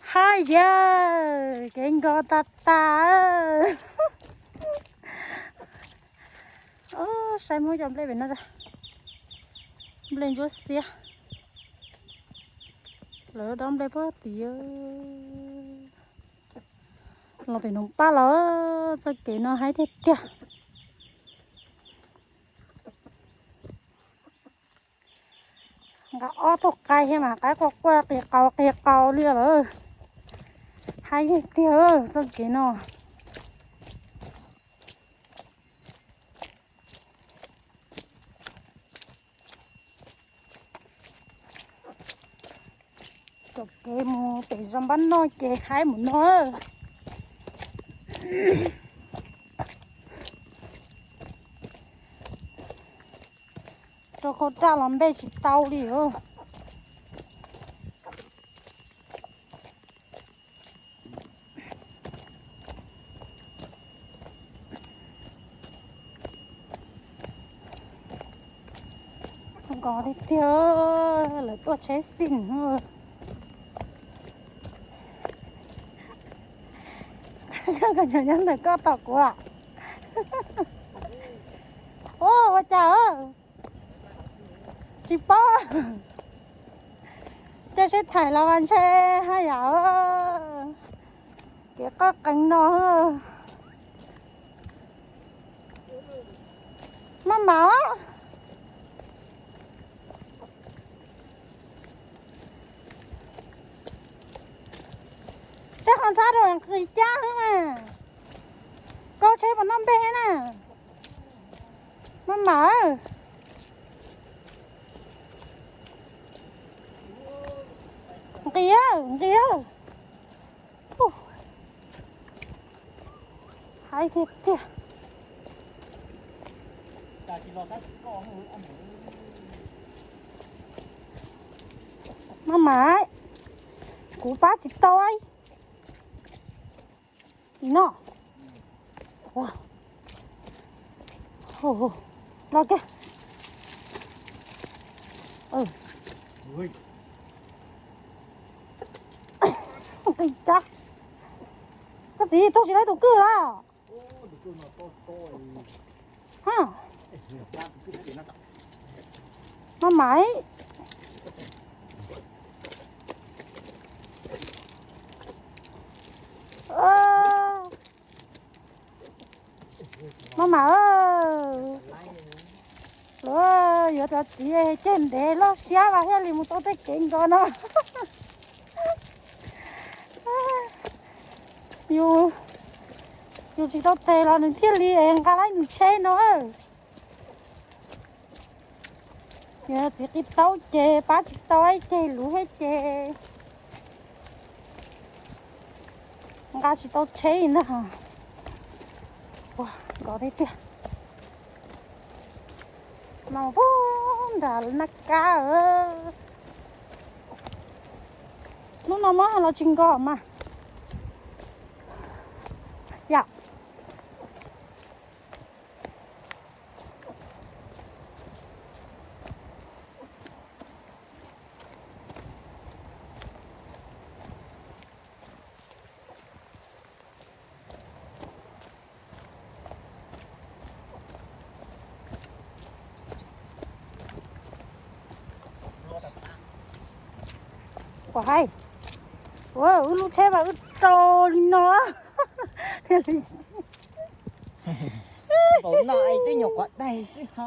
Hais tiag, kev nkos tas tas. Saib muab cov nplej pem no, nplej ntsuab xiab. Lawv dob nplej puag tid. Los pem Noov Paj los, txoj kev no haib tiag tiag. Nqa ob tug qaib thiab mas qaib quaj quaj qis qaus qis qaus li lawm. Haib tiag tiag txoj kev no. Cov kev mus pem zos npab noj ces haib mus no. Rau khau raj los npej tsis tau li os. Nkos tiag tiag, lawv tuaj tsheb xij. Koj nyob ntawm koj tom kuv. Ua cas tsis paub. Coj sib thaim los mas ntshe haj yam kev qoj qees no. Maj mam. Tej qhov ntxhab rau nqis cab xwb mas. Koj tsheb puas noj npej na? Maj mam. Nqis, nqis. Haib tiag tiag. Maj mam, kuv pab tsis tau. No. Los kiag. Koj txiv, tau tsis tau tus kwj los? Maj mam. Maj mam, luag yuav cov txiv ceg ntev loj siab mas thiaj li mus tau tej kev nkos no. Yus, yus tsis tau tes los nws thiaj li nqa laib nws tsheb no. Yog txiv qis taub ces pab tsis tau ib ceg luv thiab ces nqa tsis tau tsheb ntag. Nkos tiag tiag. Mas pub nram nab kab. Hnub no muab los tsis nkos mas. Yam. Ua haib, ua wb lub tsheb mas wb rau li no. Npaum no es twb nyuam qhuav daig xwb ho.